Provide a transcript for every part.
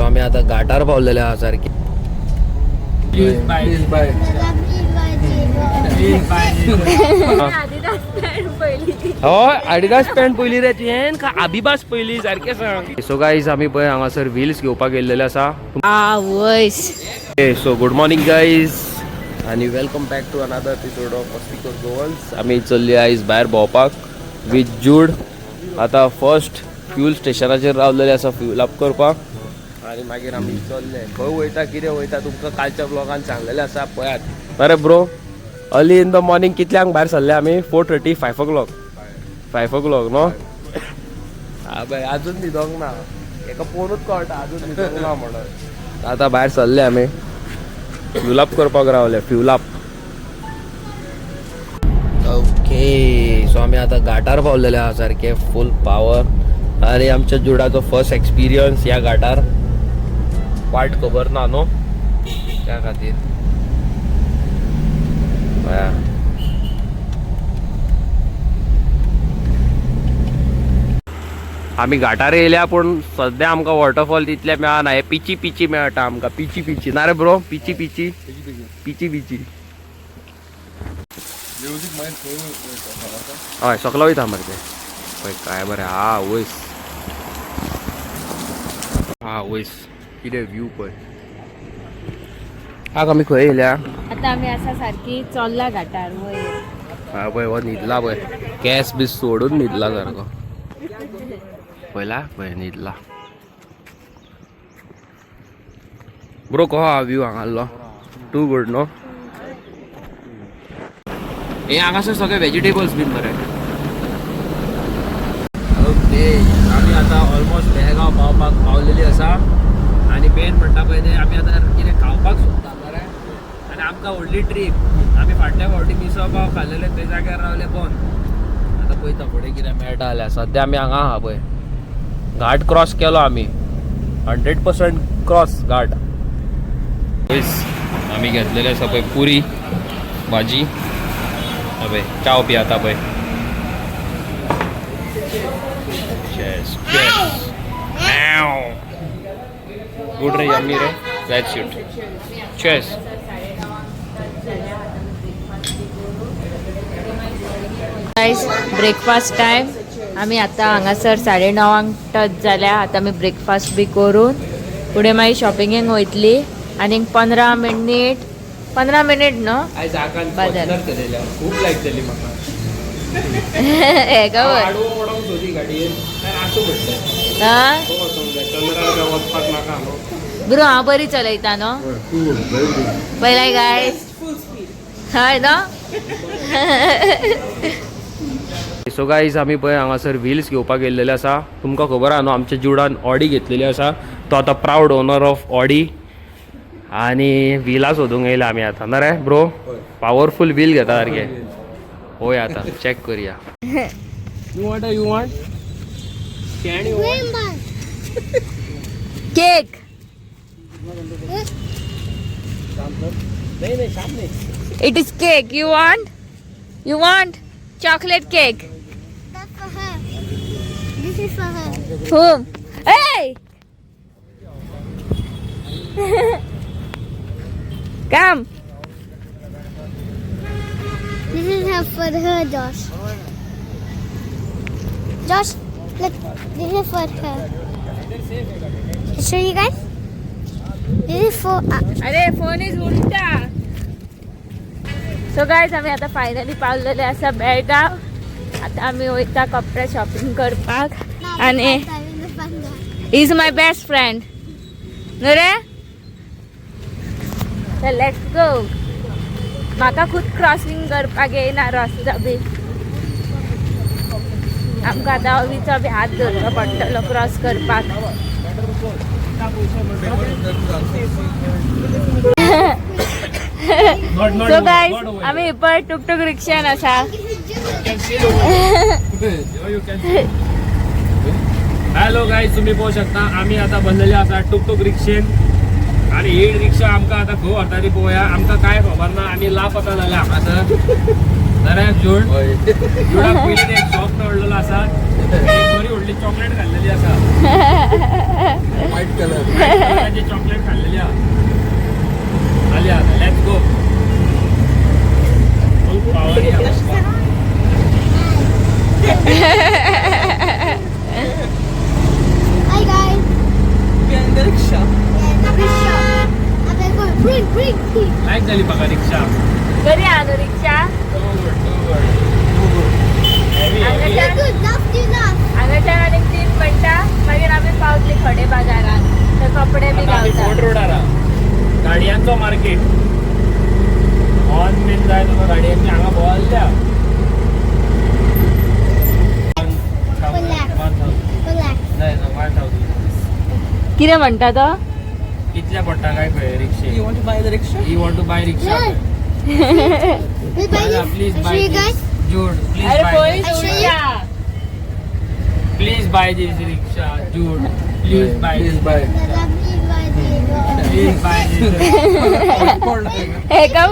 So आमी आतां घाटार पावलेले आहा सारखे. Please buy. हय, आडिदास पॅन्ट पयली रे तुवें का आबिबास पयली सारकें सांग. सो गायज आमी पळय हांगासर व्हील्स घेवपाक गेल्लेले आसा. आवयस. सो गुड मॉर्निंग गायज आनी welcome back to another episode of Mastikor Goans. आमी चल्ली आयज भायर भोंवपाक विथ जूड. आतां फर्स्ट फ्युल स्टेशनाचेर रावलेले आसा फ्युल अप करपाक आनी मागीर आमी चल्ले. खंय वयता कितें वयता तुमकां कालच्या ब्लॉगान सांगलेलें आसा, पळयात. बरें bro, early in the morning कितल्यांक भायर सरले आमी? 4:30, 5 o'clock, 5 o'clock न्हू? हा बाय, अजून न्हिदोंक ना, हेका पळोवनूच कळटा अजून न्हिदोंक ना म्हणून. आतां भायर सरले आमी, फ्युल अप करपाक रावले, फ्युल अप. ओके, सो आमी आतां घाटार पावलेले आहा सारके फूल पावर. आनी आमच्या जुडाचो फर्स्ट एक्सपिरियन्स ह्या घाटार, वाट खबर ना न्हू त्या खातीर. हय. आमी घाटार येयल्या पूण सद्या आमकां वॉटरफॉल तितले मेळना, हे पिची पिची मेळटा आमकां, पिची पिची. ना रे bro, peachy peachy peachy peachy. हय, सकलो वयता मरे ते पळय काय बरें. हा वयस, हा वयस कितें व्यू पळय. आग आमी खंय येयल्या? आता आमी आसा सारकी चोल्ला घाटार वयर. हा पळय, हो न्हिदला पळय, केस बी सोडून न्हिदला सारको. पळयला पळय न्हिदला. ब्रो कहो हा व्यू हांगासलो? टू गुड न्हू? हे हांगासर सगळे वेजिटेबल्स बीन मरे. ओके, आमी आतां ऑलमोस्ट बेळगांव पावपाक पावलेली आसा. आनी मेन म्हणटा पळय तें आमी आतां कितें खावपाक सोदता बरें. आनी आमकां व्हडली ट्रीप, आमी फाटल्या फावटी मिसळ पाव खाल्लेले थंय जाग्यार रावले बंद. आतां पळयता फुडें कितें मेळटा जाल्यार. सद्या आमी हांगा आहा पळय, घाट क्रॉस केलो आमी, 100% क्रॉस घाट. पयस आमी घेतलेले आसा पळय पुरी भाजी. पळय चाव पियाता पळय. Cheers, cheers. Good रे, यम्मी रे. That's it. Cheers. Guys, breakfast time. आमी आतां हांगासर 9:30 टच जाल्या. आतां आमी ब्रेकफास्ट बी करून फुडें मागीर शॉपिंगेक वयतली. आनीक 15 मिनीट, 15 मिनीट न्हू आयज आकान बाजार. फॉर्च्युनर चलयल्या, खूब लायक जाली म्हाका. हे खबर आडवो पडोंक सोदी गाडयेन, काय आसूं म्हटलें. हा वचोंक जाय चंद्रार काय वचपाक नाका न्हू. ब्रो, हांव बरी चलयता न्हू? पळयलाय गायज, हय न्हू? सो गायज आमी पळय हांगासर व्हील्स घेवपाक गेल्लेले आसा. तुमकां खबर आहा न्हू आमच्या जुडान ऑडी घेतलेली आसा, तो आतां प्रावड ओनर ऑफ ऑडी. आनी व्हिलां सोदूंक येयला आमी आतां. ना रे ब्रो, पावरफूल व्हील घेता सारके. होय, आतां चॅक करुया. You want, you want can you want? Cake. नाही नाही, शाम नाही. It is cake. You want? You want chocolate cake? That's for her. This is for her. Whom? Hey! Come. This is her for her, Josh. Josh, look. This is for her. I show you guys. This is for. अरे phone is उलटा. So guys आमी आतां finally पावलेले आसा बेळगांव. आतां आमी वयता कपडे shopping करपाक. आनी is my best friend न्हू रे? Let's go. म्हाका खूब क्रॉसिंग करपाक येयना रस्तो बी. आमकां आतां अवीचो बी हात धरचो पडटलो क्रॉस करपाक. सो गायज आमी पळय टुकटूक रिक्षान आसा. हॅलो गायज, तुम्ही पळोवंक शकता आमी आतां बसलेले आसा टुकटूक रिक्षेन. आनी ही रिक्षा आमकां आतां खंय व्हरता ती पळोवया. आमकां कांय खबर ना, आमी लापता जाल्या हांगासर. बरें जूड, जुडाक पयलीं एक शॉप मेळलेलो आसा, एक बरी व्हडली चॉकलेट खाल्लेली आसा, व्हाईट कलर कलराची चॉकलेट खाल्लेली आहा. आली आता, let's go. Full power. Hi guys. We are in the rickshaw. Yeah, the rickshaw. I'm gonna go bring, bring, bring. लायक जाली म्हाका रिक्षा. बरी आहा न्हू रिक्षा? Too good. Heavy. हांगाच्यान Good, love to love. हांगाच्यान आनीक 3 मिनटां मागीर आमी पावतली खडे बाजारान, थंय कपडे बी आमी फोर्ट गावता. रोडार आहा. गाडयांचो मार्केट, हॉर्न बीन जाय तुका गाडयांची हांगा भोंवल्या. Relax. Relax. 1000. कितें म्हणटा तो? कितल्या पडटा काय पळय रिक्षे. You want to buy the rickshaw? You want to buy rickshaw? We buy this. Please I show buy you guys. Jude, please अरे बाय. पळय I show you. Rickshaw. Please buy this rickshaw Jude, please buy. Please buy. The lovely buy this. Please buy this. हेका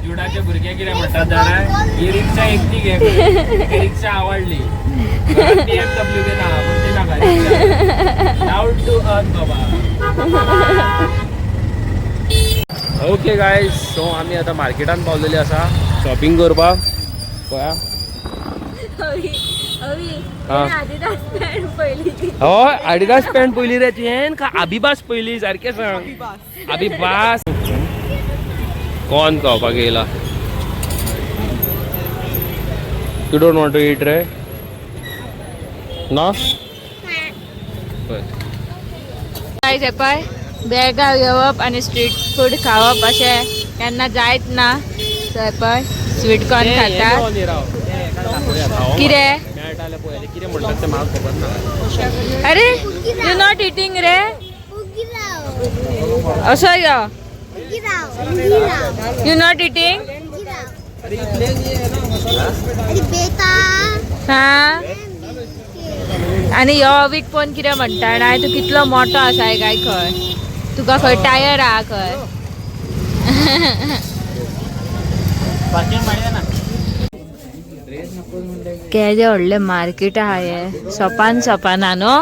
जुडाचे भुरगे कितें म्हणटात जाणा, ही रिक्षा एकटी घे खंय. ही रिक्षा आवडली, बीएमडब्ल्यू बी ना पूण ती नाका रिक्षा. डाउन टू अर्थ बाबा. ओके गायज, सो आमी आतां मार्केटान पावलेली आसा शॉपिंग करपाक. पळया. अवी अवी हा. आदिदास पॅन्ट पयली. हय, आडिदास पॅन्ट पयली रे तुवें का आबिबास पयली? सारकें सांग. आबिबास. कॉर्न खावपाक येयला. You don't want to eat रे ना? पळय. गायज, हे पळय, बेळगांव येवप आनी स्ट्रीट फूड खावप अशें केन्ना जायत ना. सो हे पळय, स्वीट कॉर्न खाता. कितें? मेळटालें पळय, कितें म्हणटात तें म्हाका खबर ना. अरे, you not eating रे? Ugirao. असो यो. Ugirao. Ugirao. You not eating? Ugirao. अरे बेटा. हा, आनी यो अवीक पळोवन कितें म्हणटा जाणा, तूं कितलो मोठो आसाय काय खंय, तुका खंय टायर आहा खंय. केदें व्हडलें मार्केट आहा हें, सोपान सोपान आहा न्हू.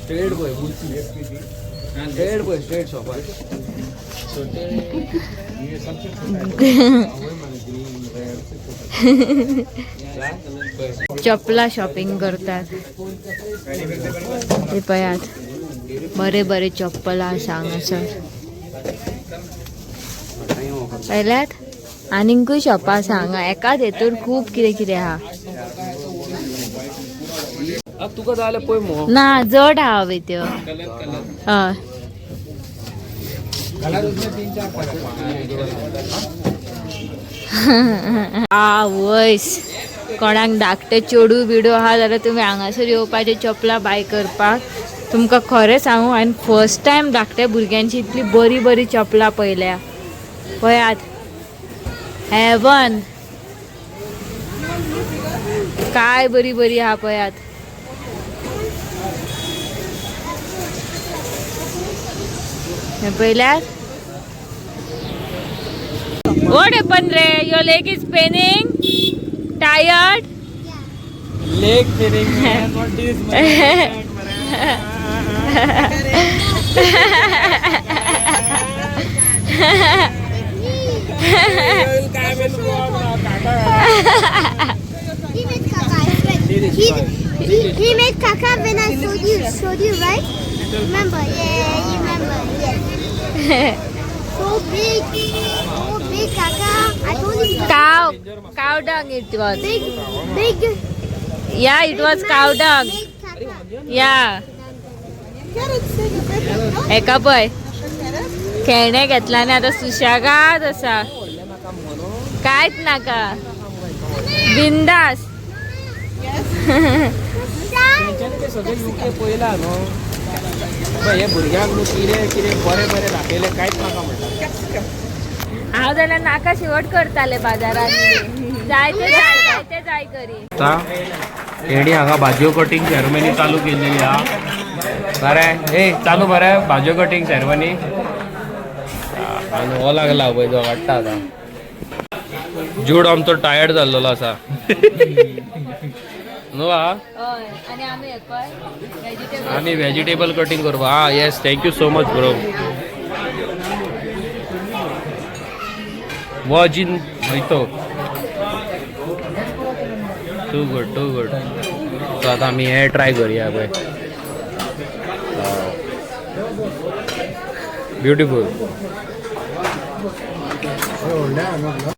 स्ट्रेट पळय, स्ट्रेट पळय, स्ट्रेट शॉपार. चपला शॉपिंग करतात. ते पळयात, बरे बरे चप्पल आसा हांगासर. पळयल्यात, आनीकूय शॉपां आसा हांगा. एकाच हेतूर खूब कितें कितें आहा. अब तुका जाय जाल्यार पळय मुगो. ना, जड आहा हवे त्यो. हय. आवयस, कोणाक धाकटे चेडूं बिडू आहा जाल्यार तुमी हांगासर येवपाचें चपलां बाय करपाक. तुमकां खरें सांगू, हांवें फर्स्ट टायम धाकट्या भुरग्यांची इतली बरी बरी चपलां पळयल्या. पळयात, हेवन, काय बरी बरी आहा पळयात. हें पळयल्यात. What happened रे? Your leg is paining? Tired? Leg paining, not this. He made caca. He made caca when I showed you, right? Remember? Yeah, you remember. Yes. So big caca. I told him. Cow, cow dung it was. Big, big. Yeah, it was big cow man dung. made caca. Yeah. हेका पळय, खेळणे घेतला आनी आतां सुशेगाद आसा, कांयच नाका, बिंदास. तेंच्यांनी ते सगळे युके पळयला न्हू. हे भुरग्यांक न्हू कितें कितें बरें बरें दाखयलें, कांयच नाका म्हणटा. हांव जाल्यार नाका शेवट करताले बाजारात, जाय ते जाय, जाय ते जाय करी. आतां तेणी हांगा भाजयो कटींग सेरेमनी चालू केलेली आहा. बरें, ए चालू बरें भाजयो कटींग सेरेमनी. आनी हो लागला पळय तो काडटा आतां. जूड आमचो टायर्ड जाल्लेलो आसा न्हू आ. हय, आनी आमी हे पळय व्हेजिटेबल. आमी व्हेजिटेबल कटिंग करपा. हा, yes, thank you so much bro. Virgin mojito. Too good, too good. So आतां आमी हें ट्राय करुया पळय. ब्युटिफूल.